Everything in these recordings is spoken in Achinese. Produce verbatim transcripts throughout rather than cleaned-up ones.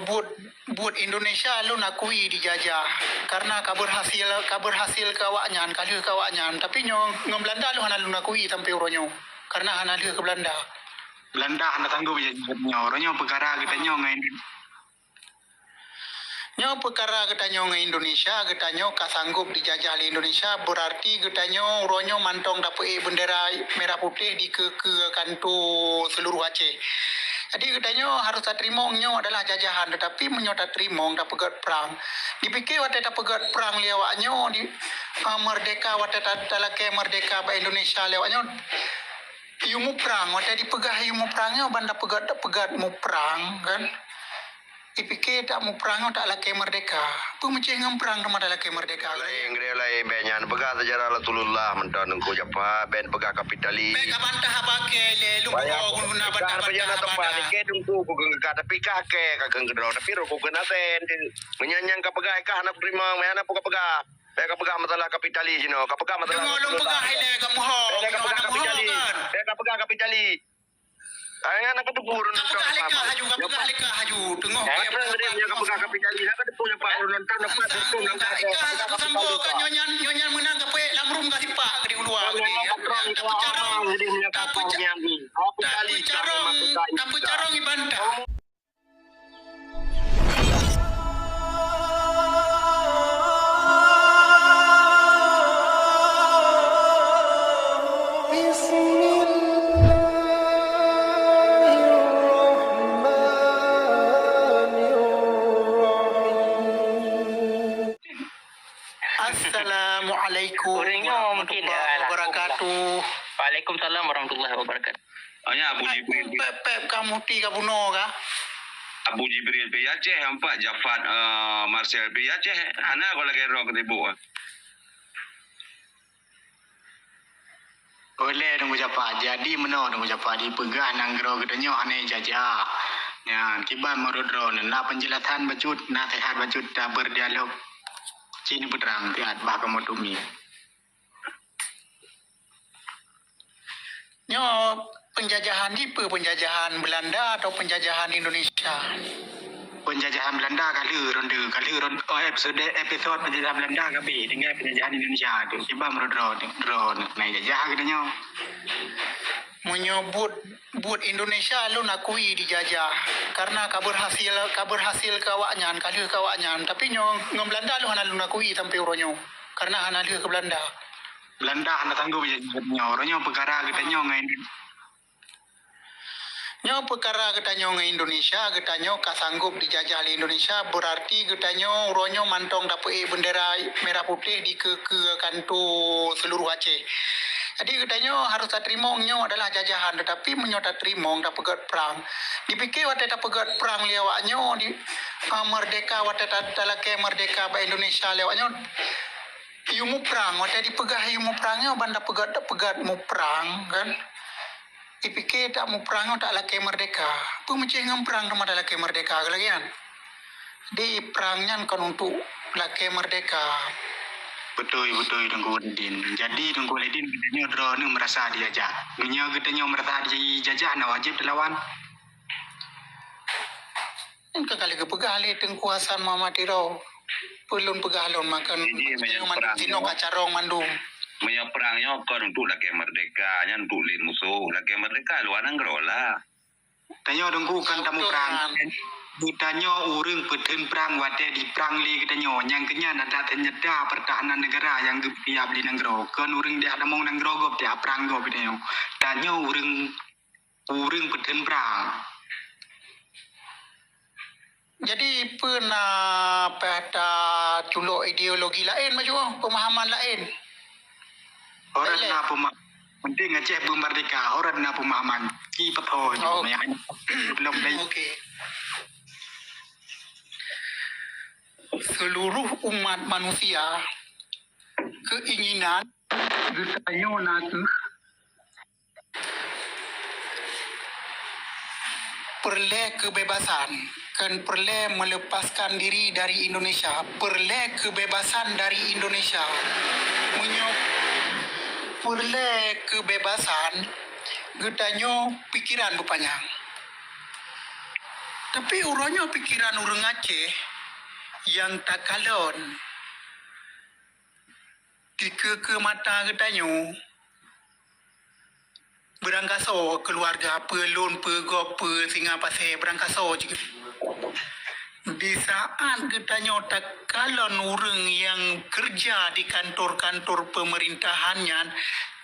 Buet, buet Indonesia lôn akui dijajah, karena ka berhasil, ka berhasil keu awaknyan, ka lheueh keu awaknyan. Tapi nyoe ngon Belanda lôn hana lôn akui sampoe uroe nyoe, karena hana lheueh keu Belanda. Belanda hana sanggob jajah nyoe. Uroe nyoe peukara geutanyoe ngon Indo-, nyoe peukara geutanyoe ngon Indonesia, geutanyoe ka sanggob dijajah lé Indonesia, berarti geutanyoe uroe nyoe mantong tapeuék bendera merah putih di keue-keue kantô seluruh Aceh. Jadi geutanyoe harôh tateurimong nyoe adalah jajahan, teutapi meunyoe tateurimong tapeugét prang, dipike watée tapeugét prang lé awaknyoe di, a, merdeka, watée ta-, talakée merdeka bak Indonesia lé awaknyoe, yue muprang, watée dipeugah yue muprang nyoe ban tapeugét, tapeugét muprang kan. Dipike tak muprang nyoe tak lakée merdeka. Peue meucéh ngon prang teuma talakée merdeka? Laén, geude laén, bék nyan peugah sejarah Rasulullah mantong Teungku Jafar, bék peugah kapitalis. Bék ka bantah haba kée lé, lôn Payah, bunoe guna bantah-bantah haba dah. Nike Teungku ku geungka, tapi kah kée ka geungka, tapi roh ku keunasen. Meunyan nyang ka peugah kah hana kuterima, meunyan hana peugah-peugah. Bék ka peugah masalah kapitalis jinoe, ka peugah masalah Rasulullah. Deungoe lôn peugah ilée kamoe ho, meunyoe hana kapitalis. Bék ka peugah kapitalis. Hai, nyan aku teupeu ureueng nonton. Ka peugah lé kah haju, ka peugah lé kah haju. Teungoh kée peugah. Nyan ka peugah kapitalis, nyan ka teupeu nyan Pak ureueng nonton, nyan ka teupeu nyan Pak. Ka sambok ka nyoe nyan, nyoe nyan meunang ka peuék lam rum ka sipak ka di uluwa. Tapeucarông, tapeucarông, tapeucarông ibantah. Bismillahirrahmanirrahim. Assalamualaikum warahmatullahi wabarakatuh. Waalaikumsalam warahmatullahi wabarakatuh. Hanya Abu Jibril. Pep, pep, kamu tiga bunoe kah? Abu Jibril pi Aceh, empat Jafar, eh, Marcel pi Aceh. Hana kau lagi roh ketibuk. Oleh Teungku Jafar, jadi meunoe Teungku Jafar dipeugah nanggroe geutanyoe hana jajah. Nyan, kiban meurudroe na penjelasan bacut, nasihat bacut, ta berdialog. Cit neupeutrang siat bah kamoe tumi. Nyoe penjajahan dipeue, penjajahan Belanda atau penjajahan Indonesia? Penjajahan Belanda ka lheueh ronde, ka lheueh ron-, oh, episode, episode penjajahan Belanda ka abéh, tinggai penjajahan Indonesia tu. Cuba meurudroe, droe, na jajah geutanyoe. Meunyoe buet, buet Indonesia lôn akui dijajah, karena ka berhasil, ka berhasil keu awaknyan, ka lheueh keu awaknyan. Tapi nyoe ngon Belanda lôn hana lôn akui sampoe uroe nyoe, karena hana lheueh keu Belanda. Belanda hana sanggob jajah nyoe. Uroe nyoe peukara geutanyoe ngon Indo-, nyoe peukara geutanyoe ngon Indonesia, geutanyoe ka sanggob dijajah lé Indonesia, berarti geutanyoe uroe nyoe mantong tapeuék bendera merah putih di keue-keue kantô seluruh Aceh. Jadi geutanyoe harôh tateurimong nyoe adalah jajahan, teutapi meunyoe tateurimong tapeugét prang, dipike watée tapeugét prang lé awaknyoe di, a, merdeka, watée ta-, talakée merdeka bak Indonesia lé awaknyoe, yue muprang, watée dipeugah yue muprang nyoe ban tapeugét, tapeugét muprang kan. Dipike tak muprang nyoe tak lakée merdeka. Peue meucéh ngon prang teuma talakée merdeka, ka lagée nyan. Di prang nyan kon untuk lakée merdeka. Beutôi, beutôi Teungku Walidin. Jadi Teungku Walidin geutanyoe droeneuh meurasa dijajah. Meunyoe geutanyoe meurasa dijajah, na wajéb teulawan. Nyan ka kali geupeugah lé Teungku Hasan Muhammad Tiro. Peue lôn peugah lôn, maka tinoh ka carông mandum. Meunyoe prang nyoe kon untuk lakée merdeka, nyan untuk lé musoh. Lakée merdeka luwa nanggroe lah. Tanyoe Teungku kon tamuprang. Geutanyoe ureuëng peutheun prang watée diprang lé geutanyoe. Nyang keunyan adat seunjata peurtahanan neugara nyang geupiap lé nanggroe. Kon ureuëng deuh tamong nanggroe gob, deuh prang gob geutanyoe. Tanyoe ureuëng Ureuëng peutheun prang. Jadi, peue na pih taculok ideologi laén, maksud pemahaman laén? Horat na pema-, penting Aceh beumerdeka, horat na pemahaman. Ci peutho ju, oh, meuhanya belum lagi. Oke. Seluruh umat manusia keinginan geutanyoe na kheueh peureulée keubebasan, kon peureulée meulepaskan diri dari Indonesia, peureulée keubebasan dari Indonesia. Meunyoe peureulée keubebasan, geutanyoe pikiran beupanyang. Tapi uroe nyoe pikeran ureuëng Aceh nyang takalon dikeue-keue mata geutanyoe, beurangkasoe keuluwarga, peue lôn, peue gob, peue singa pasé, beurangkasoe jih. Di saat geutanyoe takalon ureuëng nyang keureuja di kantor-kantor peumeurintahan nyan,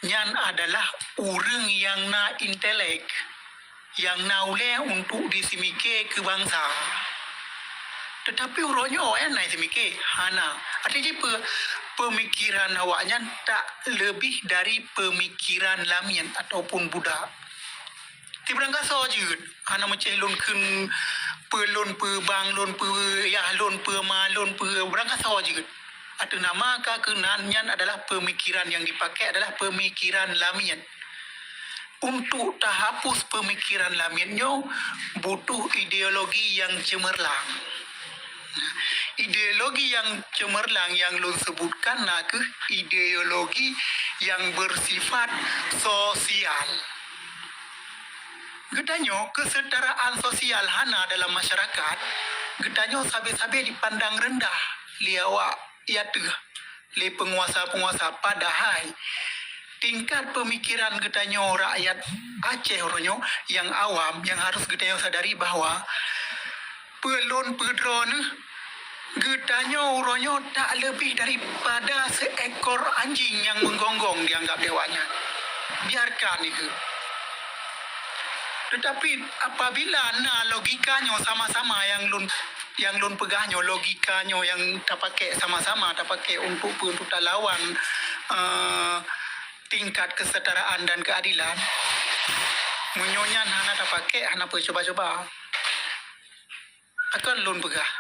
nyan adalah ureuëng nyang na intelek, nyang na ulée untuk jisimiké keu bansa. Teutapi uroe nyoe, eh, na jisimiké? Hana. Arti jih peue? Peumikeran awaknyan tak leubeh dari peumikeran lamiet ataupun budak. Ti beurangkasoe jeuet, hana meucéh lôn kheun peue lôn, peue bang lôn, peue yah lôn, peue ma lôn, peue beurangkasoe jeuet. Ateueh nama ka keunan nyan adalah peumikeran nyang dipaké adalah peumikeran lamiet. Untuk tahapus peumikeran lamiet nyoe butuh ideologi nyang ceumeurlang. Ideologi nyang ceumeurlang nyang lôn seubutkan na kheueh ideologi nyang beusifat sosial. Geutanyoe keuseutaraan sosial hana dalam masyarakat, geutanyoe sabe-sabe dipandang reundah lé awak ateueh lé peunguasa-peunguasa, padahai tingkat peumikeran geutanyoe rakyat Aceh uroe nyoe nyang awam nyang harôh geutanyoe sadari bahwa peue lôn peue droeneuh geutanyoe uroe nyoe tak leubeh daripada seuekor anjing nyang meugonggong dianggap lé awaknyan. Biarkan itu. Teutapi apabila na logika nyoe sama-sama nyang lôn, nyang lôn peugah nyoe, logika nyoe nyang tapaké sama-sama, tapaké untuk peue, untuk talawan, eh, tingkat keuseutaraan dan keuadilan, meunyoe nyan hana tapaké, hana peucoba-coba. Akan lôn peugah,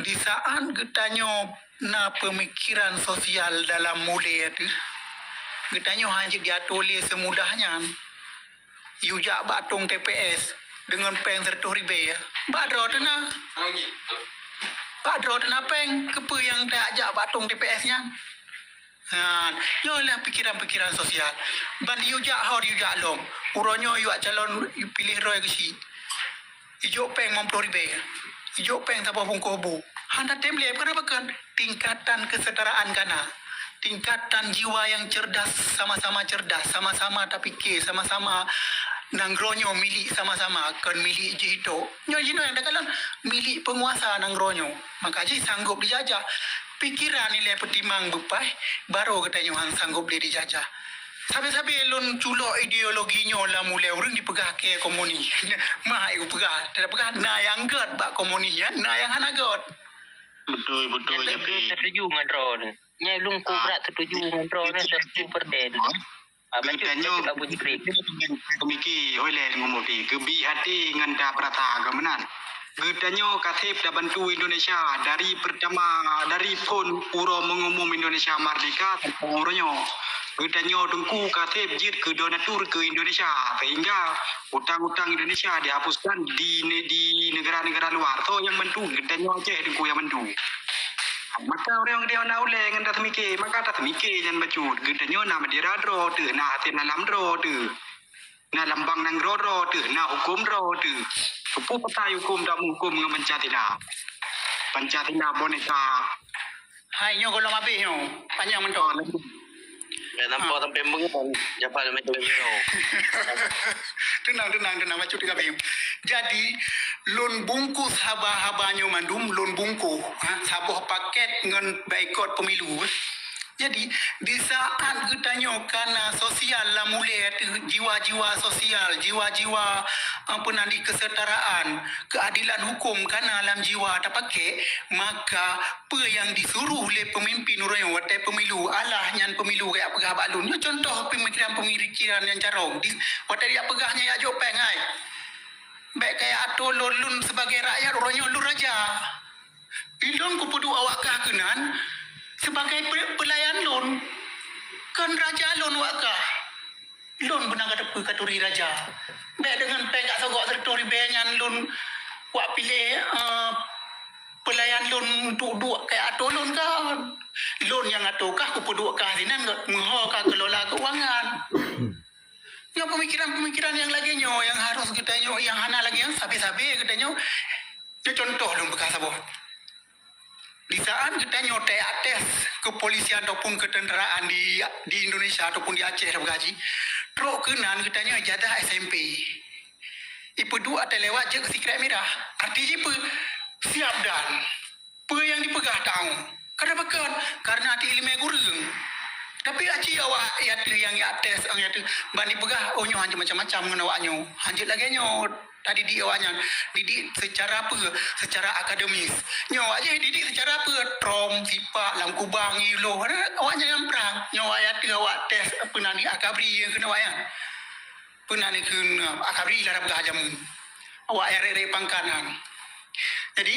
di saat geutanyoe na peumikeran sosial dalam mulée teuh, geutanyoe hana jeuet jiatô lé seumudah nyan. Yue jak bak tông T P S deungon péng siratoh ribée, bak droe teuh na. Bak droe teuh na péng, keupeue nyang tajak jak bak tông T P S nyan? Nah, nyoe lah pikeran-pikeran sosial. Ban yue jak ho, yue jak lom. Uroe nyoe yue jak calon, yue piléh droe geuchik. Ijok péng limong ploh ribée. Ijok péng saboh bungkôh bu. Hana tem lé, kenapa kan? Tingkatan keuseutaraan ka na. Tingkatan jiwa nyang cerdas, sama-sama cerdas, sama-sama tapiké, sama-sama nanggroe nyoe milék sama-sama, kon milék jih tok. Nyoe jinoe nyang takalon milék peunguasa nanggroe nyoe. Maka jih sanggop dijajah. Pikeran ilée peutimang beupaih, barô geutanyoe han sanggop lé dijajah. Sabe-sabe lôn culok ideologi nyoe lam ulée ureuëng dipeugah kée komunis. Mah hai kupeugah, tapeugah na nyang gét bak komunis nyan, na nyang hana gét. Beutôi, beutôi, Nyan Japi. Setuju ngon droeneuh. Nyan lôn Ah. kubrat setuju ngon droeneuh seratus persen. Ah, bacut, Geutanyoe bacut Abu Jibril. Pemiki, hoi lé ngomong di, geubi hati ngon da perasa geumenan. Geutanyoe ka sép tabantu Indonesia dari pertama, dari phon uroe mengumum Indonesia merdeka sampoe uroe nyoe. Geutanyoe teungku ka sép jeuet keu donatur keu Indonesia, sehingga utang-utang Indonesia dihapuskan di ne-, di negara-negara luar. Soe nyang bantu? Geutanyoe Aceh teungku nyang bantu. Maka ureuëng geutanyoe na ulée ngon taseumiké, maka taseumiké nyan bacut. Geutanyoe na meudira droe teuh, na até na lam droe teuh. Na lambang nanggroe droe teuh, na huköm droe teuh. Keupeue pasai huköm dak meuhuköm ngon Pancasila? Pancasila boneka. Hai, nyoe gohlom habéh nyoe. Panyang mantong. Eh, nampak Ah. sampai mengetan. Japan macam ni tau. Tenang, tenang, tenang. Bacut teuh habéh. Jadi, lôn bungkus haba-haba nyoe mandum, lôn bungkus, ha, saboh paket ngon boikot pemilu. Jadi, di saat geutanyoe ka na sosial lam ulée teuh, jiwa-jiwa sosial, jiwa-jiwa, apa nan di, kesetaraan, keadilan hukum ka na lam jiwa tapaké, maka peue nyang disuruh lé pemimpin uroe nyoe watée pemilu, alah nyan pemilu kajak peugah bak lôn. Nyoe contoh pemikiran-pemikiran nyang carông. Di, watée jijak peugah nyan jak jok péng, hai. Bék kajak atô lôn, lôn sebagai rakyat uroe nyoe lôn raja. Ulôn kupeuduek awak kah keunan sebagai pe-, pelayan lôn. Kon raja lôn awak kah. Lôn beuna ka teupeu katuri raja. Bék deungon péng ka sogok siratoh ribée nyan lôn wak piléh, eh, pelayan lôn untuk duek kajak atô lôn kan. Lôn nyang atô kah kupeuduek kah sinan meuho ka keulola keuangan. Nyoe peumikiran-peumikiran nyang lagèe nyoe nyang harôh geutanyoe, nyang hana lagèe nyan, sabé-sabé geutanyoe. Nyoe cuntoh lôn peugah saboh. Di saat geutanyoe teuates keupolisian ataupun keuteuntaraan di, di Indonesia ataupun di Aceh, tapeugah jih, trok keunan geutanyoe ijazah S M P. Ipeuduek ateueh lewat jeuet keu sikrek mirah. Arti jih peue? Siap dan. Peue nyang dipeugah tau. Karena pakon? Karena até ileumèe gureueng. Tapi aci awak nyang teuh nyang ijazah, nyang teuh ban dipeugah, oh, nyoe hanjeuet macam-macam ngon awak nyoe. Hanjeuet lagèe nyoe. Tadidik awaknyan, didik secara apa? Secara akademis. Nyoe awak jih didik secara apa? Trom, sipak, lam kubang, iloh. Awaknyan nyang prang. Nyoe awak nyang teuh awak tes apa nan ni, akabri nyang keuneuk awaknyan. Apa nan ni keuneuk akabri lah peugah jameun. Awak nyang rek-rek pangkat nyan. Jadi,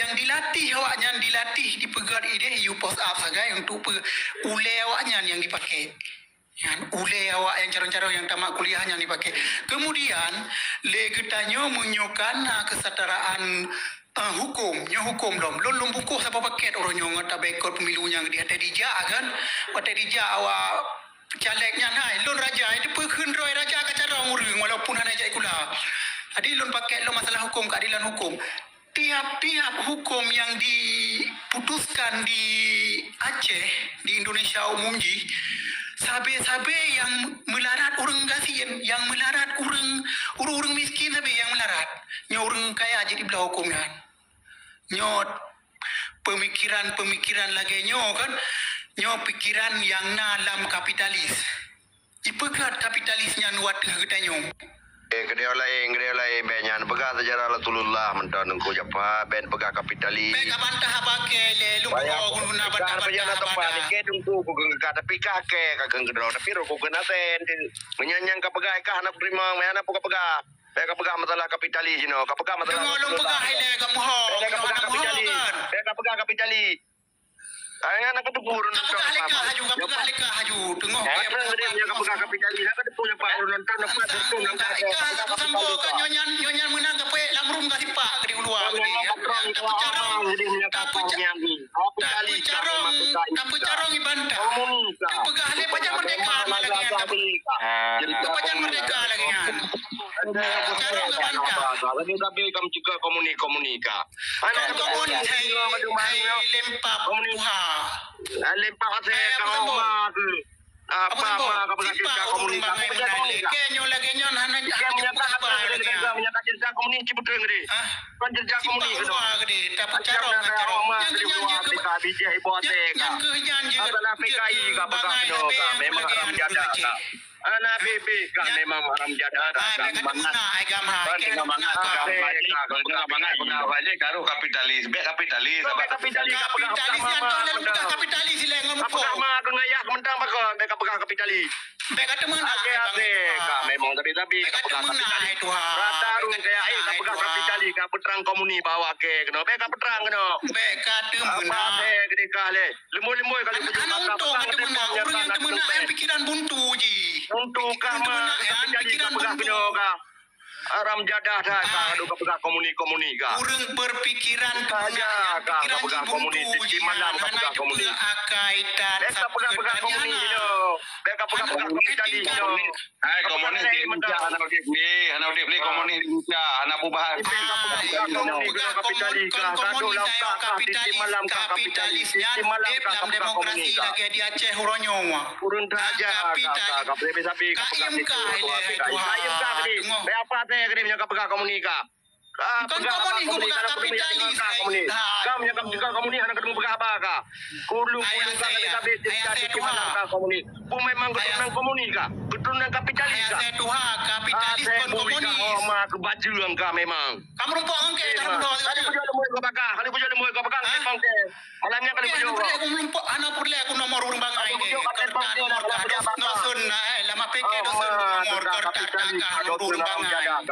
nyang dilatih awaknyan, dilatih dipeugöt idéh, you post up sagai untuk pe-, ulèe awaknyan nyang dipakai. Nyan ulèe awak nyang carông-carông nyang tamat kuliah nyan dipakai. Kemudian, lé geutanyoe meunyoe ka na kesetaraan, eh, huköm, nyoe huköm lom. Lôn, lôn bungkôh saboh paket uroe nyoe ngon taboikot pemilu nyan di até dijak kan. Watèe dijak awak caleg nyan hai, lôn raja, itu peukheun droe raja ka carông ureueng walaupun hana jak sikula. Jadi lôn paket lom masalah huköm, keadilan huköm. Tiap-tiap huköm nyang diputuskan di Aceh, di Indonesia umum jih, sabe-sabe nyang meularat ureueng gasien, nyang meularat ureueng, ureueng-ureueng miskin sabe nyang meularat. Nyoe ureueng kaya jeuet jibloe huköm nyan. Nyoe peumikiran-peumikiran lagèe nyoe kan, nyoe pikiran nyang na lam kapitalis. Ipeugöt kapitalis nyan u ateueh geutanyoe. Eh, keudéh laén, keudéh laén, bèk nyan peugah sejarah Rasulullah mantong Teungku Jafar, bèk peugah kapitalis. Bèk ka bantah haba kèe lé, lôn Bayang peugah guna peugah bantah-bantah bajang haba teumpat dah. Ni kèe Teungku ku geungga, tapi kah kèe ka geungga, tapi rokok kena sen. Meunyan nyang ka peugah kah hana kuterima, meunyan apa ka peugah? Bèk ka peugah masalah kapitalis jinoe, ka peugah masalah Rasulullah. Deungö lôn peugah ilèe ka meuho, bèk ka peugah kapitalis. Bèk ka peugah kapitalis. Ai, nyan ka teupeu ureueng nonton. Ka peugah lé kah haju, ka peugah lé kah haju. Teungoh kèe peugah. Nyan ka peugah kapitalis, nyan ka teupeu nyan Pak ureueng nonton, napa beutôi nang ka kapitalis. Nyoe nyan, nyoe nyan meunang ka peuék lam rum ka sipak di uluwa. Tapeucarông, tapeucarông, tapeucarông ibantah. Peugah lé pajan merdeka lagèe nyan. Peugah lé pajan merdeka lagèe nyan. Tapeucarông ibantah. Tapi, tapi kamu juga komunik-komunik, Kak. Kon komon hai, hai lempap tuha. Lempap asai ka ma tu. Apa ma ka peugah cinta komunis? Apa peugah komunis? Kèe nyoe lagèe nyoe hana, hana menyatakan cinta komunis ci beutôi gede. Kon cinta komunis tu. Tapi carông, carông. Yang kenyang je ke, yang kenyang je ke bangai lagèe nyan. Anak bibih ka memang haram jadah. Ai, bèk ka teumeunak, ai, gam ha. Bèk ka teumeunak, gam ha. Bèk ka teumeunak, bèk ka teumeunak. Bèk ka teumeunak, bèk ka teumeunak. Kapitalis, bèk kapitalis, kapitalis. Kapitalis nyan toh lalu peugah kapitalis ilèe ngon muphom. Apa ma keu ngayah mentang pakon, bèk ka peugah kapitalis. Bèk ka teumeunak, ai, gam ha. Ka memang tapi-tapi ka peugah kapitalis. Rata ureueng kaya, eh, ka peugah kapitalis, ka peutrang komunis bak awak kèe keunoe. Bèk ka peutrang keunoe. Bèk ka teumeunak. Apa bèk keudéh kah lé? Limoi-limoi kali. Hana untông ka teumeunak, ureueng nyang teumeunak nyang pikiran buntu jih. Buntu kah ma, pikiran buntu. Haram jadah that ka, aduh, ka peugah komunis-komunis kah. Ureueng berpikiran teumeunak nyang pikiran jih buntu jih, hana teupeugah akai tan. Bèk ka peugah-peugah komunis jinoe. Bèk ka peugah-peugah komunis tadi jinoe. Hai, komunis di Indonesia hana udép lé, hana udép lé komunis di Indonesia, hana perubahan. Ai, kon, kon komunis, ai, kapitalis, kapitalis nyan udép lam demokrasi lagèe di Aceh uroe nyoe. Kapitalis. Ka iem kah ilèe, hai tuha. Teungoh. Bèk apa teuh keu dia nyoe ka peugah komunis kah. Kon komunis, ku peugah kapitalis, ai. Kamu nyang ka peugah komunis, hana keudéh peugah haba kah. Kulu-kulu ka habéh-habéh, jadi malam ka komunis. Pun memang keturunan komunis kah? Keturunan kapitalis kah? Hai, asai tuha, kapitalis kon komunis. Oh, ma keubaju kah memang. Kamu rumpok angke, kamu doh. Kali bujur lemui kau bakar, kali bujur lemui kau bakar, kepang ke. Malam nyan kali bujur. Aku rumpok, anak peureulèe aku nomor ureueng bangai ke. Nomor kah, dosen, eh, lama pikir dosen nomor kertas kah, nomor ureueng bangai.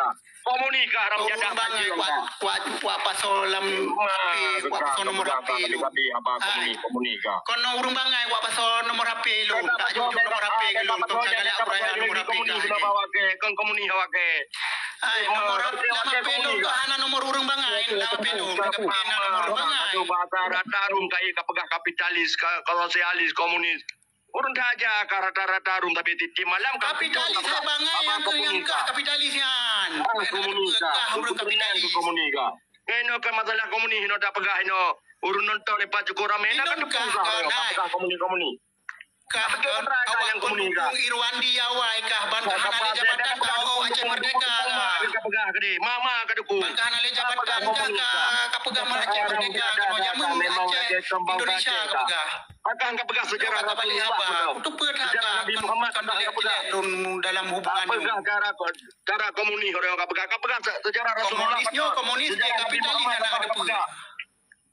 Komunis kah, haram jadah. Ureueng bangai, wak, wak, wak pasoe lam H P, wak pasoe nomor H P lôn. Komunis, komunis kah. Kon ureueng bangai, wak pasoe nomor H P lôn. Tak jujur nomor H P lôn, kon ka galak ureueng nomor H P kah. Kon komunis awak ke. Ai, nomor lam H P lôn kah hana nomor ureueng bangai, lam H P lôn, ka pina nomor ureueng bangai. Bahasa rata rum kai ka peugah kapitalis, ka, ka sosialis, komunis. Ureuëng that aja ka rata-rata ureuëng tapi tiep-tiep malam ka. Kapitalis hai bangai nyang keu nyang kah kapitalis nyan. Kapitalis nyan. Ureuëng kapitalis. Komunis ka. Ngai inoe kan masalah komunis inoe dak peugah inoe. Ureuëng nonton lepas cukup ramai nak kan tepung kah, kah komunis-komunis. Kah kon awak kon dukung Irwandi awai kah ban kah hana lé jabatan kah awak Aceh Merdeka kah. Ka peugah gede, mama ka dukung. Ban kah hana lé jabatan kah ka peugah man Aceh Merdeka kah jameun Aceh Indonesia ka peugah. Akan ka peugah sejarah Rasulullah. Sejarah Nabi Muhammad ka peugah. Lôn dalam hubungan. Peugah cara cara komunis orang ka peugah. Ka peugah sejarah Rasulullah. Komunis nyoe komunis kapitalis hana ka peugah.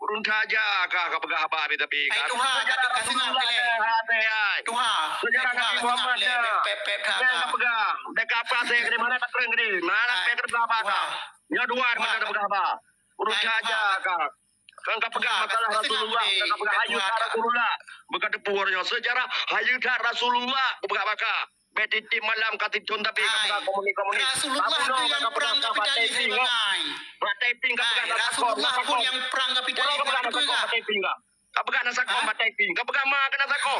Ureuëng that aja ka, ka peugah haba habéh tapi. Hai tuha, ka deuh ka seungab lé. Hai tuha. Sejarah Nabi Muhammad dah. Pep pep that ka peugah. Dah ka apa saya kena mana ka terang kena. Mana pek kena haba dah. Nyoe dua mana dah peugah haba. Ureuëng that aja ka. Kan ka peugah masalah Rasulullah, kan ka peugah hayeu that Rasulullah. Bukan tepuk orang nyoe. Sejarah hayeu that Rasulullah ka peugah baka. Bèk tiep-tiep malam ka titun tapi ka peugah komunis-komunis. Rasulullah tu yang perang kapitalis hai bangai. Bak typing ka peugah Rasulullah pun yang perang kapitalis ka peugah. Ka peugah na sakom bak typing. Ka peugah ma kena sakom.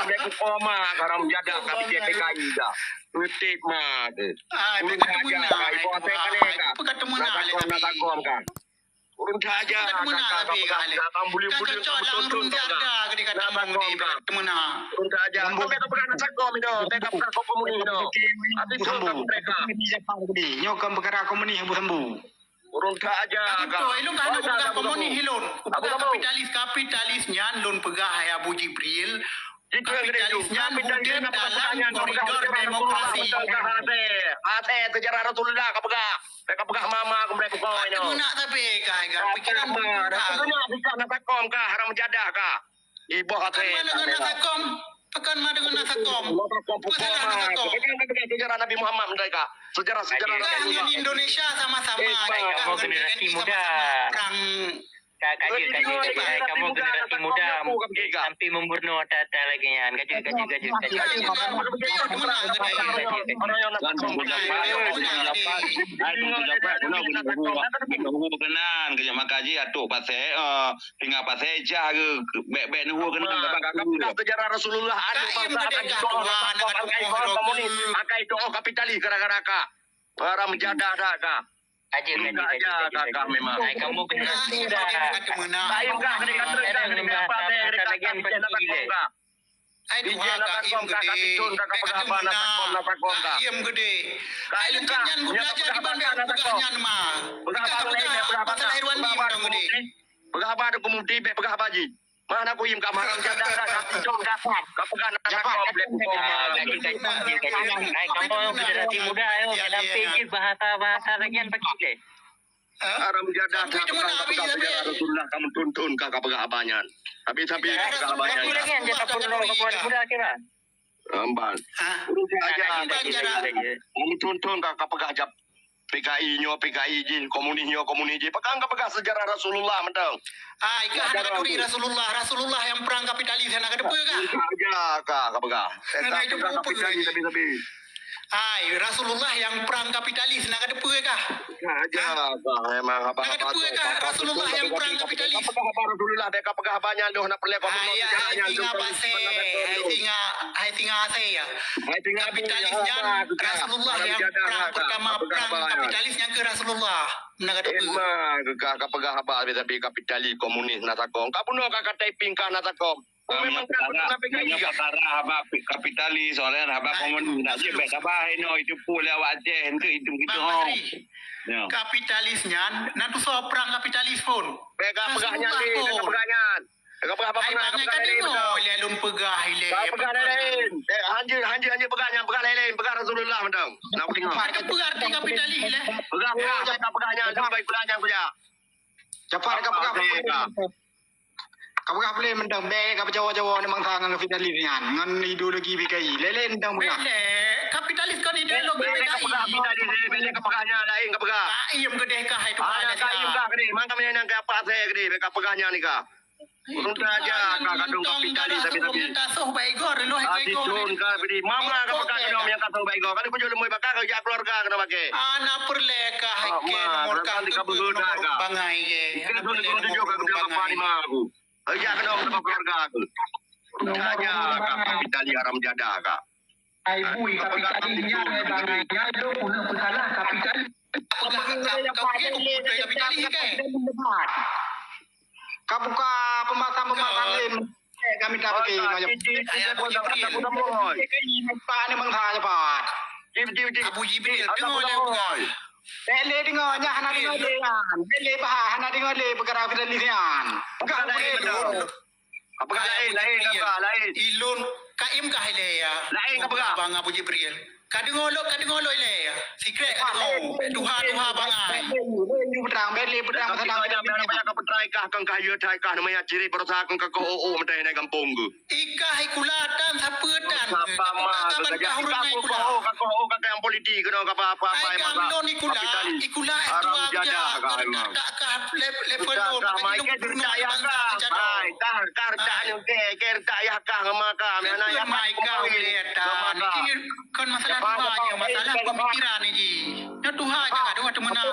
Bèk ku koma garam jadah ka pikir P K I dah. Ngetik ma ke. Ai bèk ka teumuna. Ibu até ka lé ka. Peugah teumuna lé ka. Ureuëng that aja. Ka teumuna tapi ka lé. Ka cocok lam ureuëng Jakarta ke dikata mudi bèk teumuna. Ureuëng that aja. Sampai ka peugah na sakom itu, sampai ka peugah komunis itu. Habis tu ka mereka. Nyoe kan peukara komunis Abu Sambu. Ureuëng that aja. Ka beutôi, ilôn ka hana peugah komunis ilôn. Kupeugah kapitalis, kapitalis nyan lôn peugah hai Abu Jibril. Kapitalis nyan udép dalam koridor demokrasi. Hase sejarah Rasulullah ka peugah. Ka peugah mama aku mulai pukul ini. Meunak tapi ka, ka pikiran meunak. Aku nak bisa nak sakom ka, haram jadah ka. Iboh hase. Bukan mana guna sakom. Bukan mana guna sakom. Pesalah na sakom. Bukan kata sejarah Nabi Muhammad mereka. Sejarah-sejarah Rasulullah. Indonesia sama-sama. Kamu generasi muda. Perang Ka-, kajut, kajut, kajut. Hai, kamoe generasi muda, sampai membunuh ata-ata lagèe nyan. Kajut, kajut, kajut, kajut. Hai, tunggu dapat, tunggu dapat, tunggu dapat. Tunggu berkenan, kejap makan je, atuk pasai, eh, tinggal pasai, jah ke, bèk-bèk nunggu kena. Kakak peugah sejarah Rasulullah, anak bangsa akan didoa, akan didoa kapitalis gara-gara kak. Haram jadah dah kak. Kaji, kaji, kaji, kaji, kaji. Hai, kamu generasi muda. Hai, Tuhan, ka im gede. Ka im gede. Hai, lungkit nyan beubelajar di Bandung, peugah nyan ma. Peugah, peugah, peugah, peugah, peugah, peugah, peugah, peugah, peugah, peugah, peugah, peugah, peugah, peugah, peugah, Mana ku im ka marang jadah dah, ka picong dah. Ka peugah nak jadah komplek koma. Hai, kamu generasi muda, ayo, dalam P J bahasa-bahasa lagian pakai deh. Haram jadah dah, peugah, peugah, peugah, peugah, Rasulullah kamu tuntun ka, ka peugah abanyan. Habis-habis ka peugah abanyan. Lagi yang jatuh pun orang kamu muda kira. Amban. Ureueng aja. Kami tuntun ka, ka peugah jap P K I nyoe, P K I jih, komunis nyoe, komunis jih. Peugah ka peugah sejarah Rasulullah mantong. Ai, ka hana katuri Rasulullah. Rasulullah nyang perang kapitalis hana kateupeue kah? Aja ka, ka peugah. Hana kateupeue. Ai, Rasulullah nyang perang kapitalis hana kateupeue kah? Aja ka, memang apa-apa. Hana kateupeue kah Rasulullah nyang perang kapitalis? Ka peugah Rasulullah, ka peugah banyak doh na peureulèe. Hai, hai, singa pasé, hai, singa, hai, singa asé, ya. Kapitalis nyan Rasulullah nyang perang pertama, perang kapitalis nyang keu Rasulullah. Meunan ka teupeue. Ka, ka peugah haba, tapi kapitalis komunis na takong. Ka bunoe ka, ka typing ka na takong. Memang ka, ka, ka, ka, haba kapitalis, orang haba komunis. Nak cek bèk sabar, inoe itu pun lewat Aceh, itu, itu, itu. Kapitalis nyan, na tusoe perang kapitalis pun. Bèk ka peugah nyan, bèk ka peugah nyan. Ka peugah apa? Hai, peugah, bangai ka deungoe lé lôn peugah ilèe. Ka peugah lain-lain. Eh, hanjeuet, hanjeuet, hanjeuet peugah nyang peugah lain-lain. Peugah Rasulullah mantong. Nak peugah. Ka peugah arti kapitalis ilèe. Peugah, peugah, ka peugah nyang, ka peugah nyang, peugah. Cepat ka peugah. Ka peugah boleh mantong. Bèk ka peucawa-cawa ngon bangsa ngon kapitalis nyan. Ngon ideologi P K I. Lain-lain mantong peugah. Bèk lé. Kapitalis kon ideologi P K I. Bèk ka peugah kapitalis, bèk ka peugah nyang lain ka peugah. Ka iem keudeh ka hai tuha. Ka iem ka keudeh. Mangka meunyoe nyang ka apa saya keudeh, bèk ka peugah nyang ni ka. Ureueng aja ka kandong kapitalis sabe-sabe. Tasoh bak igoe, reulôh igoe. Hati thon ka bri. Mama ka peugah keunoe nyang ka soh bak igoe. Kali kujok leumoi baka ka jak keluarga keunoe bak kèe. Hana peureulèe ka hai kèe nomor ka ka beuhe nomor bangai kèe. Hana peureulèe nomor bangai. Ka jak keunoe bak keluarga aku. Saja kah kapitalis haram jadah kah. Ai bui kapitalis nyan, ai bangai nyan, lôn keuneuk peusalah kapitalis. Peugah kah, kah, kah, kah, kapitalis kan? Ka buka pembahasan-pembahasan lain. Eh, kami tak pergi. Ayah Abu Jibril. Pak ni bangsa cepat. Abu Jibril, dengar lé peugah. Bèk lé dengar, nyan hana dengar lé nyan. Bèk lé bah, hana dengar lé peukara kapitalis nyan. Peugah lain. Peugah lain, lain, peugah lain. Ilôn Kaim kah ilèe ya? Lain ka peugah. Bang Abu Jibril. Ka deungoe lôn, ka deungoe lôn ilèe ya? Sikrék ka deungoe. Tuha, tuha bangai. Bèk lé, bèk lé peutrang, bèk lé peutrang. Ka peutrang ikah, kang kah yue that ikah, nama ya ciri berusaha kang ka koh-oh meutai nai gampông geuh. Ikah ikula tan sapeue tan. Sapa ma ka gajah ikah koh-oh, ka koh-oh ka yang politik keunoe ka apa-apa. Ai gam lôn ikula, ikula S dua jadah ka memang. Kah level lôn, kah mai ke cerita ayah kah. Hai, kah, kah cerita ayah kah, kah cerita ayah kah, ngama kah, mana ayah kah, mai kah uleh ta. Niki kon masalah tuha je, masalah pemikiran ni ji. Nyoe tuha je, aduh, aduh, meunan.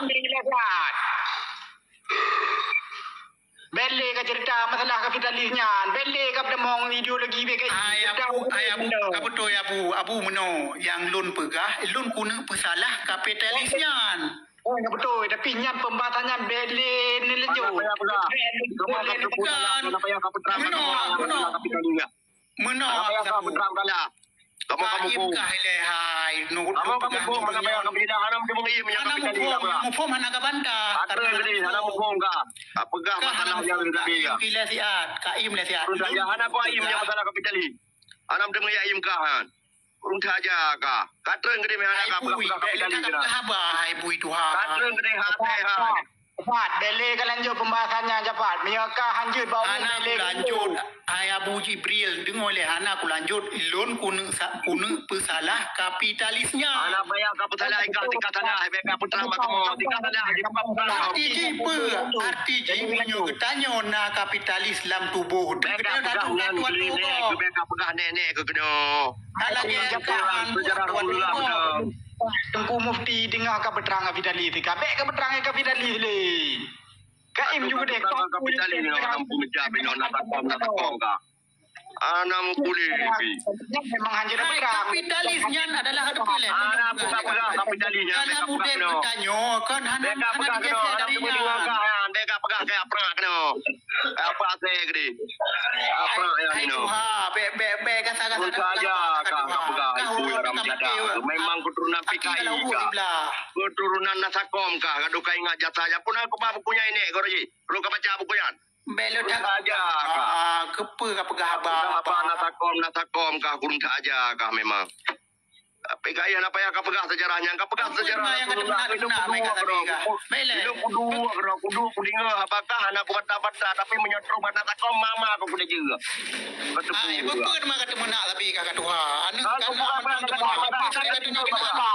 Bèk lé ka cerita masalah kapitalis nyan. Bèk lé ka peutamong ideologi bèk ka. Ai Abu, ai Abu, ka beutôi Abu, Abu meunoe nyang lôn peugah, lôn keuneuk peusalah kapitalis nyan. Oh, ya beutôi, tapi nyan pembahasan nyan bèk lé neulanjut. Bèk lé neulanjut. Meunoe, meunoe. Meunoe. Kamu, kamu, kamu. Kaim kah ilèe hai, nu, nu peugah nu. Hana muphom, hana muphom, hana ka bantah. Atra gede, hana muphom kah. Peugah masalah nyang gede ya. Kaim lé siat, Kaim lé siat. Hana ku Kaim nyang masalah kapitalis. Hana meuteumé Kaim kah han. Ureueng that aja kah. Ka treun keudéh meuhana ka peugah-peugah kapitalis keunan. Ka treun keudéh hate hai. Cepat, bèk lé ka lanjut pembahasan nyan, cepat. Meunyoe ka hanjeuet bak ulôn, bèk lé ka lanjut. Hai Abu Jibril, deungoe lé hana kulanjut. Lôn keuneuk sa-, keuneuk peusalah kapitalis nyan. Hana payah ka peusalah, ka, ka salah, bèk ka peutrang bak kamoe. Ka salah, ka peutrang. Arti jih peue? Arti jih meunyoe geutanyoe na kapitalis lam tuboh, geutanyoe taduek-taduek tuboh. Bèk ka peugah nèk-nèk keu keunoe. Ka lagèe nyan, sejarah ulang dah. Teungku Mufti deungoe ka peutrang kapitalis, ka bèk ka peutrang kapitalis lé. Kaim juga deh, kapitalis nyoe, hana muphom meujak binoe, na takong, na takong ka. Hana muphom lé. Memang hanjeuet peutrang. Kapitalis nyan adalah, hana peugah-peugah kapitalis nyan. Dalam udép geutanyoe kan hana, hana digeser dari nyan. Bèk ka peugah keu aprak keunoe. Apa asai gede? Apa yang ini? Hai tuha, bèk, bèk, bèk, gasa-gasa dah saja kah peugah ibu haram jadah. Memang keturunan P K I kah. Keturunan Nasakom kah. Gadoh ka ingat jasa. Pun aku ba buku nyan ini, guru ji. Perlu ka baca buku nyan. Bèk lé that aja kah. Keupeue ka peugah haba? Haba Nasakom, Nasakom kah, guru that aja kah memang. P K I hana payah ka peugah sejarah nyan, ka peugah sejarah Rasulullah. Ilôn kuduek keudroe, kuduek kudeungoe, apakah hana kubantah-bantah, tapi meunyoe trok bak Nasakom mama ku kudeungoe. Ai, beutôi teuma ka teumeunak tapi ka, ka tuha. Aneuk ka na mantong teumeunak, tapi seudeh ka teumeunak, teumeunak.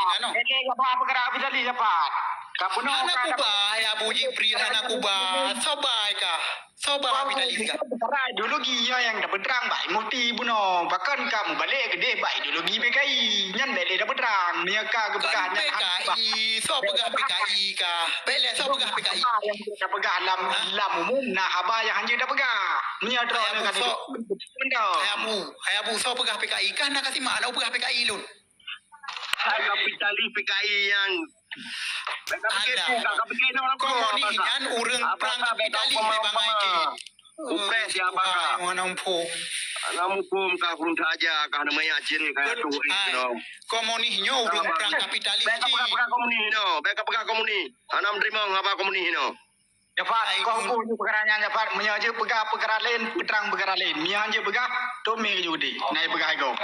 Hana kubah, ya Abu Jibril, hana kubah. Sobai kah? Soe peugah kapitalis kah? Peukara ideologi nyan nyang tapeutrang bak Mufti bunoe. Pakon ka mubalek keudéh bak ideologi P K I? Nyan bèk lé tapeutrang. Meunyoe ka geupeugah nyan P K I, soe peugah P K I kah? Bèk lé soe peugah P K I. Nyang tapeugah lam, lam umum na haba nyang hanjeuet tapeugah. Meunyoe droeneuh ka Hai Abu, hai Abu, soe peugah P K I kah? Na ka simak, na peugah P K I lôn. Hai kapitalis P K I nyang Ada. Komunis nyan ureueng prang kapitalis lé bangai jih. Upres ya baka. Hana muphom. Hana muphom ka ureueng that aja ka hana meuyak ciri ka tu. Komunis nyoe ureueng prang kapitalis jih. Bèk ka peugah komunis no. Bèk ka peugah komunis. Hana meuteurimong haba komunis no. Nyapat, kong pun peukara nyan nyapat. Meunyoe jeuet peugah peukara laén, peutrang peukara laén. Meunyoe han jeuet peugah, tomé Yahudi. Nai peugah igoe.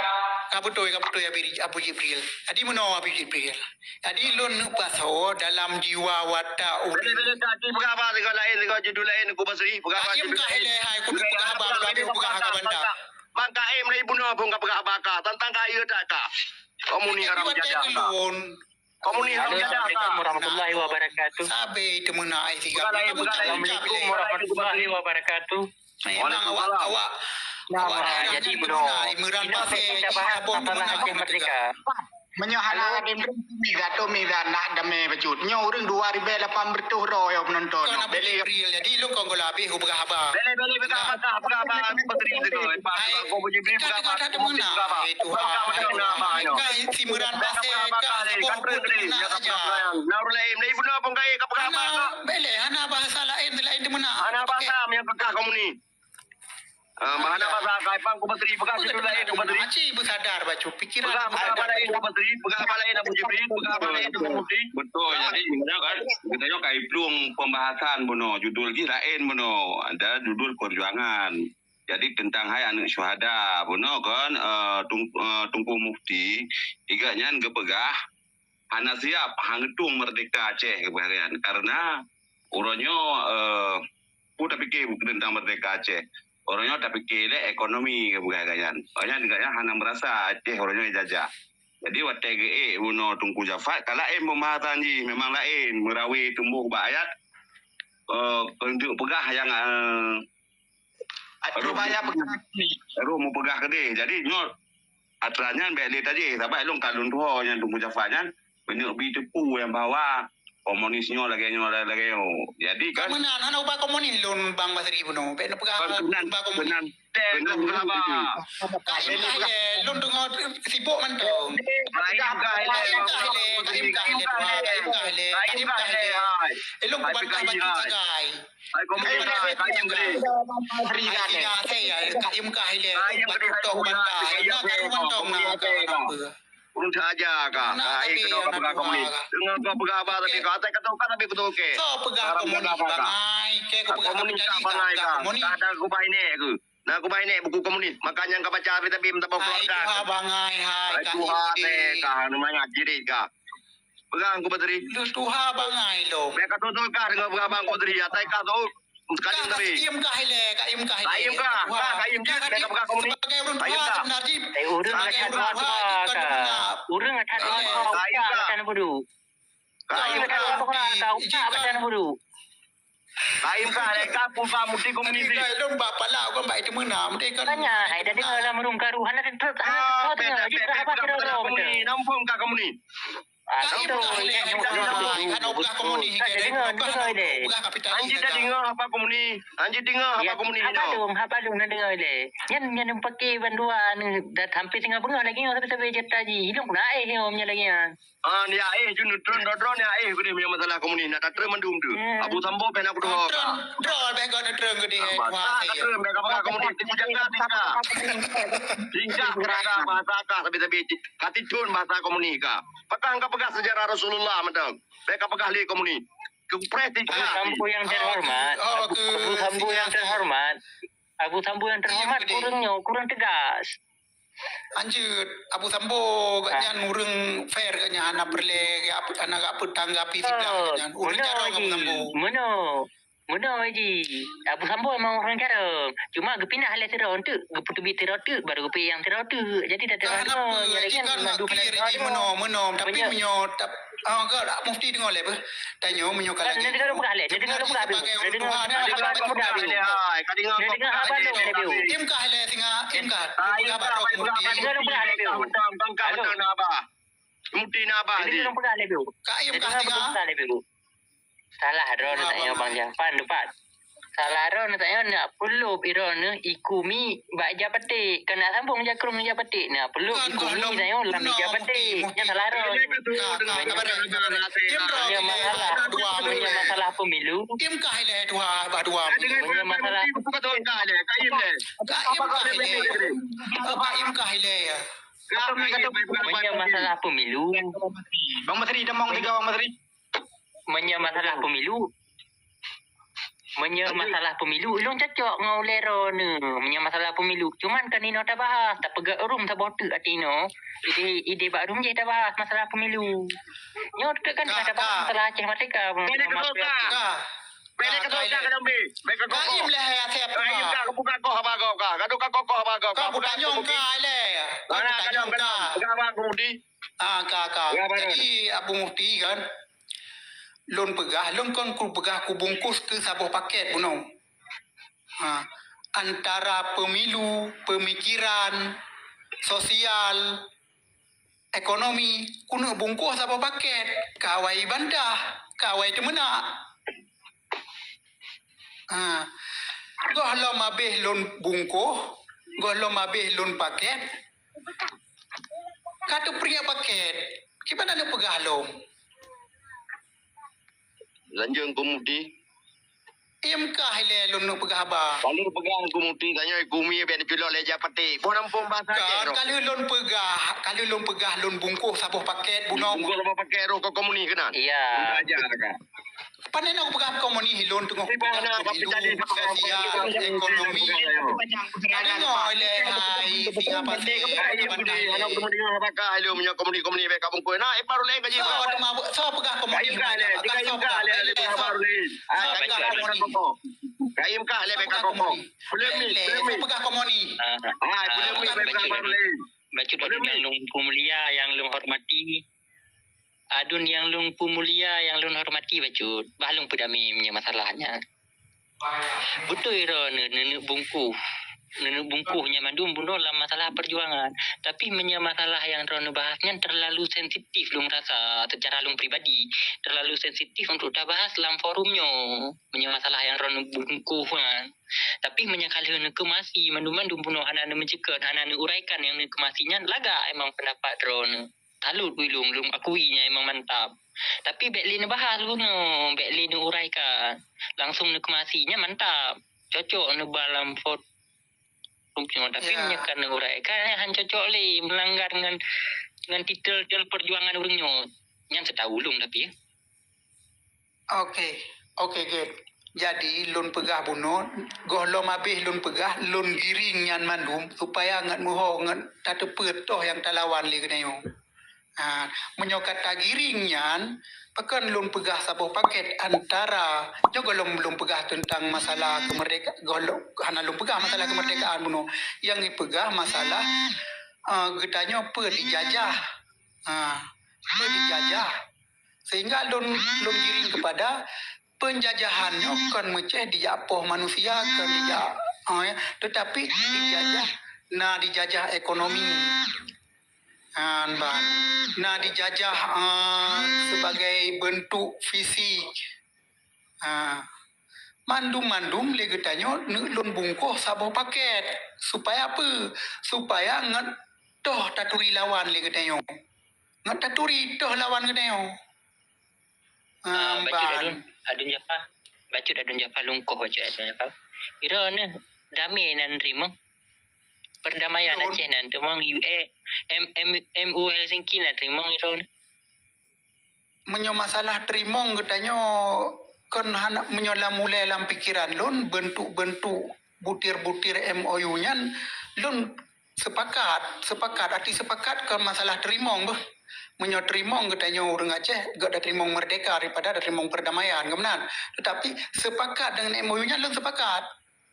Ka beutôi, ka beutôi, Abi, Abu Jibril. Jadi meunoe Abu Jibril. Jadi lôn neupasoe dalam jiwa watak ureueng. Bila-bila tak di peugah haba sigoe laén, sigoe judul laén, ku basri, peugah haba judul laén. Hai, ku peugah haba, ku peugah haba banda. Bang Kaim dari bunoe pun ka peugah haba ka, tantang kaya tak ka. Komunis haram jadah ka. Komunis haram jadah ka. Assalamualaikum warahmatullahi wabarakatuh. Sabe teumeunak ai siga. Assalamualaikum warahmatullahi wabarakatuh. Memang awak, awak, awak daerah jadi nyan bunoe. Meunan pasé kita bahas masalah Aceh Merdeka. Meunyoe hana Halo. Raden Rem, miza tu miza nak damé bacut. Nyoe ureueng dua ribèe lapan reutôh droe nyang penonton. Kon Abu Bele. Jibril, jadi lôn kon gola abéh u peugah haba. Bele, bele, peugah haba, peugah haba, Abu Jibril, peugah haba. Hai, Abu Jibril, peugah haba, peugah haba. Hai, Tuhan. Peugah haba, peugah haba, nyoe. Kan si Meuran Basé, kan si Meuran Basé, kan si Meuran Basé. Nah, ureueng laén, lain pun apa, peugah haba. Hana, bele, hana bahasa laén, laén di mana? Hana bahasa nyang peugah komunis. Ah, bahana bahasa Aceh, pang ku Basri, peugah judul laén ku Basri. Aci beusadar bacut pikiran. Peugah, peugah bahasa laén ku Basri, peugah bahasa laén Abu Jibril, peugah bahasa laén Abu Mufti. Betul, jadi geutanyoe kan, geutanyoe ka iplueng pembahasan bunoe, judul jih laén bunoe, ada judul perjuangan. Jadi tentang hai aneuk syuhada bunoe kan, eh, Tung-, eh, Teungku Mufti, iga nyan geupeugah, hana siap, hana tueng merdeka Aceh, geupeugah nyan. Karena uroe nyoe, eh, peue tapike tentang merdeka Aceh. Uroe nyoe tapike lé ekonomi, geupeugah nyan. Uroe nyan, geupeugah nyan hana merasa Aceh uroe nyoe dijajah. Jadi watèe geuék bunoe Teungku Jafar, ka laén pembahasan jih, memang laén, meurawe tumboh bak ayat, eh, keuneuk peugah nyang, eh, Rupanya Rupanya peugah ni. Baru meupeugah keudeh. Jadi nyoe atra nyan bèk lé tajih, sabab lôn ka lôn tuho nyan Teungku Jafar nyan, meunyoe bi teupeu nyang bahwa komunis nyoe lagèe nyoe, lagèe nyoe. Jadi kan meunan, hana ubah komunis lôn Bang Basri bunoe. Bèk neupeugah ubah komunis. Keunan, keunan, keunan. Ka im kah ilèe, lôn deungö sibuk mantong. Ka im kah ilèe, ka im kah ilèe, ka im kah ilèe, ka im kah ilèe. Eh, lôn peubantah bacut sagai. Hai, komunis, hai, kayém keudeh. Hai, singa, saya, kayém kah ilèe. Kayém keudeh, hai, komunis, hai, kayém keudeh, komunis, hai, kayém keudeh. Ureueng saja ka. Hai, keunoe ka peugah komunis. Deungö ka peugah haba tapi ka atai ka teuka tapi kutoke. Soe peugah komunis, bangai? Keu peugah komunis, bangai ka. Komunis. Ka ada kubah inék keu. Na kubah inék buku komunis. Maka nyang ka baca tapi tapi meutabah keuluwarga. Hai, tuha bangai, hai, kayém keudeh. Hai, tuha, hai, ka. Mangat jirit ka. Peugah Teungku Badri. Lôn tuha bangai lom. Bèk ka tutoe kah deungö peugah Teungku Badri, atai kah teuh. Sekali kah, tapi. Kah, kah, im kah ilèe, kah im kah ilèe. Kah im kah, kah, kah im kah, bèk ka peugah komunis. Sebagai ureueng tuha sebenar jih. Eh, ureueng akan tuha, tuha, tuha, tuha. Ureueng akan tuha, tuha, tuha, tuha, tuha. Kah im kah. Kah im kah, kah, kah, kah, kah, kah, kah, kah. Kah im kah, lé kah pun paham mesti komunis. Tadi lôn bak pala, kon bak itu meunan, mesti kan. Tanya, hai, dah deungö lam ruang karu, hana teutrok, hana teutrok, tanya, beda, beda, beda, beda, beda, beda. Nampung kah komunis. Ah, kah im kah ilèe, kah im kah ilèe. Hana ubah komunis, kah deungö, deungö ilèe. Ubah kapitalis. Anjing dah deungö haba komunis. Anjing deungö haba komunis. Haba lôn, haba lôn na deungö ilèe. Nyan, nyan paké bandua ni, dah hampir teungoh beungoh lagèe nyoe, tapi-tapi jata jih. Hidong pun aéh nyoe nyan lagèe nyan. Ah, ni aéh jun neutreun droe-droe ni aéh keudeh meunyoe masalah komunis. Nak tatreun mandum tu. Abu Sambo pih nak kudoh. Treun, droe bèk kah neutreun keudeh. Treun bèk kah peugah komunis. Tipu jaga tingkah. Tingkah bahasa kah sabe-sabe. Ka titun bahasa komunis kah. Pakon ka peugah sejarah Rasulullah mantong. Bèk ka peugah lé komunis. Keu preh tiga. Abu Sambo yang terhormat. Oh, Abu, Abu Sambo yang terhormat. Abu Sambo yang terhormat, kurang nyoe, kurang tegas. Anjeuet, Abu Sambo gobnyan ureueng fair gobnyan, hana peureulèe, hana gak peutanggapi siblah gobnyan. Ureueng carông Abu Sambo. Meunoe. Meunoe ji, Abu Sambo memang ureueng carông. Cuma geupinah lé sidroe teuk, geupeuteubiet sidroe teuk, baru geupeuéh nyang sidroe teuk. Jadi dah teuka deungoe, nyan lagèe nyan mandum hana deungoe. Meunoe, meunoe, tapi meunyoe tap-, ah, ka Mufti deungoe lé beuh. Tanyoe meunyoe ka lagèe nyoe. Neudeungoe peugah lé, neudeungoe peugah lé. Neudeungoe haba lôn lé beuh. Neudeungoe haba lôn lé beuh. Im kah lé singa, im kah. Neudeungoe lôn peugah lé beuh. Halo. Mufti na haba. Neudeungoe lôn peugah lé beuh. Ka im kah singa. Salah droeneuh tanyoe Bang Jafar, teumpat. Salah droeneuh tanyoe, neuk peulop droeneuh iku mi bak ija paték. Keu neuk sambong jak krueng ija paték, neuk peulop iku mi tanyoe lam ija paték. Nyan salah droeneuh. Meunyoe masalah, meunyoe masalah pemilu. Meunyoe masalah, meunyoe masalah pemilu. Bang Masri, tamong tiga Bang Masri. Meunyoe masalah pemilu, meunyoe masalah pemilu, ulôn cocok ngon ulèe droeneuh. Meunyoe masalah pemilu, cuman kan inoe tabahas, tapeugah ureueng saboh teuk ateueh inoe, idéh, idéh bak ureueng jih tabahas masalah pemilu. Nyoe teuk kan tabahas masalah Aceh Merdeka. Bèk ka koh, ka. Bèk ka koh, ka. Ka im lé hai Asep. Ka im ka, ka buka koh haba gob ka. Ka buka koh haba gob ka. Ka buka nyong ka lé. Ka buka nyong ka. Peugah haba Abu Mufti. Ah, ka, ka. Jadi Abu Mufti kan, lôn peugah, lôn kon kupeugah kubungkôh keu saboh pakèt bunoe. Ha, antara pemilu, pemikiran, sosial, ekonomi, keuneuk bungkôh saboh paket, ka awai bantah, ka awai teumeunak. Ha. Goh lom abéh lôn bungkôh, goh lom abéh lôn paket, ka teupriek paket. Kiban aneuk peugah lom. Lanjut Gumuti. Im kah ilée lôn neuk peugah haba. Kalau peugah Gumuti, tanyoe gumi bèk neuculok lé jak paték. Boh nampung bahasa Aceh Kan tu. Ka lheueh lôn peugah, ka lheueh lôn peugah lôn bungkôh saboh paket bunoe. Bungkôh saboh paket roh keu komunis keunan. Iya. Udah aja ka. Pane na peugah komunis lôn teungoh peugah komunis, sosial, ekonomi. Ka deungoe ilée hai singa pasé, bandai. Anak komunis, anak komunis, anak komunis, bèk ka bungkôh. Nah, eh, baru lain kaji. So, teuma, so peugah komunis. Kayu kah lé, kayu kah lé, baru lain. Ah, kayu kah lé, bèk ka kokoh. Polemik, polemik. Peugah komunis. Ah, polemik, bèk ka baru lain. Bacut, bacut nyang lôn peumulia, nyang lôn hormati. Adun nyang lôn peumulia, nyang lôn hormati, bacut. Bah lôn peudamé meunyoe masalah nyan. Beutôi droeneuh neuneuk bungkôh. Neuneuk bungkôh nyan mandum bunoe lam masalah perjuangan. Tapi meunyoe masalah nyang droeneuh bahas nyan terlalu sensitif lôn rasa secara lôn pribadi. Terlalu sensitif untuk tabahas lam forum nyoe. Meunyoe masalah nyang droeneuh bungkôh nyan. Tapi meunyoe ka lheueh neukeumasi mandum-mandum bunoe hana neumeuceukeut, hana neuuraikan nyang neukeumasi nyan, lagak emang pendapat droeneuh. Salut ulôn, lôn akui nyan emang mantap. Tapi bèk lé neubahas bunoe, bèk lé neuuraikan. Langsung neukeumasi nyan mantap. Cocok neuba lam forum nyoe. Tapi meunyoe ka neuuraikan, nyan han cocok lé, meulanggar ngon, ngon titel-titel perjuangan ureueng nyoe. Nyan sitahu ulôn tapi, ya. Oke, oke, good. Jadi, lôn peugah bunoe, goh lom abéh lôn peugah, lôn giring nyan mandum, supaya ngat meuho ngat tateupeue toh nyang talawan lé geutanyoe. Ha, meunyoe ka tagiring nyan, pakon lôn peugah saboh paket antara, nyoe goh lom lôn peugah teuntang masalah keumerdeka-, goh lom, hana lôn peugah masalah keumerdekaan bunoe. Nyang jipeugah masalah, eh, geutanyoe peue dijajah. Ha, peue dijajah. Sehingga lôn, lôn giring kepada penjajahan nyoe kon meucéh dijak poh manusia, kon dijak, oh, ya, tetapi dijajah, na dijajah ekonomi. Han ban. Na dijajah, ah, sebagai bentuk fisik. Ah, mandum-mandum lé geutanyoe neuk lôn bungkôh saboh paket. Supaya apa? Supaya ngat toh taturi lawan lé geutanyoe. Ngat taturi toh lawan geutanyoe. Ah, bacut adun, adun Jafar. Bacut adun Jafar lungkoh bacut adun Jafar. Kira ni damai nan teurimong. Perdamaian Aceh nan teurimong U A, M, M, M U Helsinki nan teurimong kira ni. Meunyoe masalah teurimong geutanyoe kon hana, meunyoe lam ulée lam pikiran lôn bentuk-bentuk butir-butir M O U nyan lôn Sepakat, sepakat. Arti sepakat kon masalah teurimong beuh. Meunyoe teurimong geutanyoe ureuëng Aceh, geutanyoe teurimong merdeka daripada teurimong perdamaian, kan meunan. Tetapi sepakat dengan M O U nyan lôn sepakat.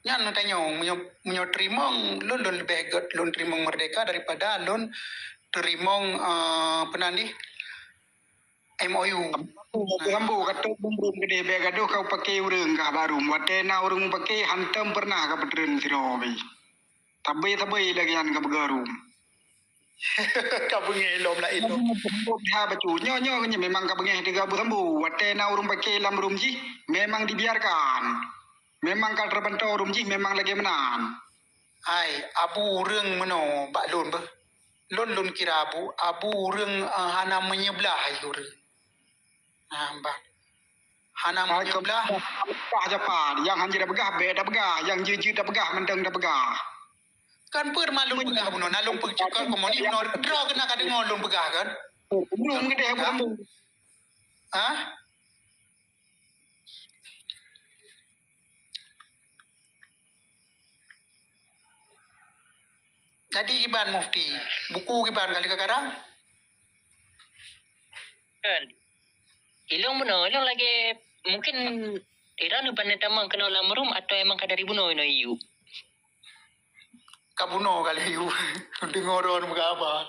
Nyan geutanyoe, meunyoe, meunyoe teurimong, lôn, lôn leubeh gét lôn teurimong merdeka daripada lôn teurimong, eh, peunan dih, M O U. Ambo, ambo, kata bumbum gede bek gadoh kau pakai urang kah baru. Watée na urang pakai hantom pernah ka peutren sidroe. Tabe-tabe lagi nyan ka beugah rum. Ka beungéh lom lah ilom. Ha bacut. Nyoe, nyoe, nyoe memang ka beungéh tiga bu sambu. Watée na ureuëng paké lam rum jih, memang dibiarkan. Memang ka teubantoe rum jih, memang lagée meunan. Hai, abu ureuëng meunoe bak lôn beuh. Lôn, lôn kira abu, abu ureuëng, eh, hana meunyeublah hai ureuëng. Nah, bah. Hana meunyeublah. Bah Jafar, nyang hanjeuet tapeugah, bék tapeugah, nyang jeuet-jeuet tapeugah, mantong tapeugah. Kan peuet ma lôn peugah bunoe, na lôn peucok kon moni bunoe, droe keunan ka deungoe lôn peugah kan? Belum geude, belum. Hah? Jadi kiban Mufti, buku kiban ka lheueh ka karang? Kan. Ilong bunoe, ilong lagée mungkin Iran ban tamong keunoe lam rum atau emang ka dari bunoe inoe iyup. Ka bunoe kali iyup. Deungoe droe meuga haba.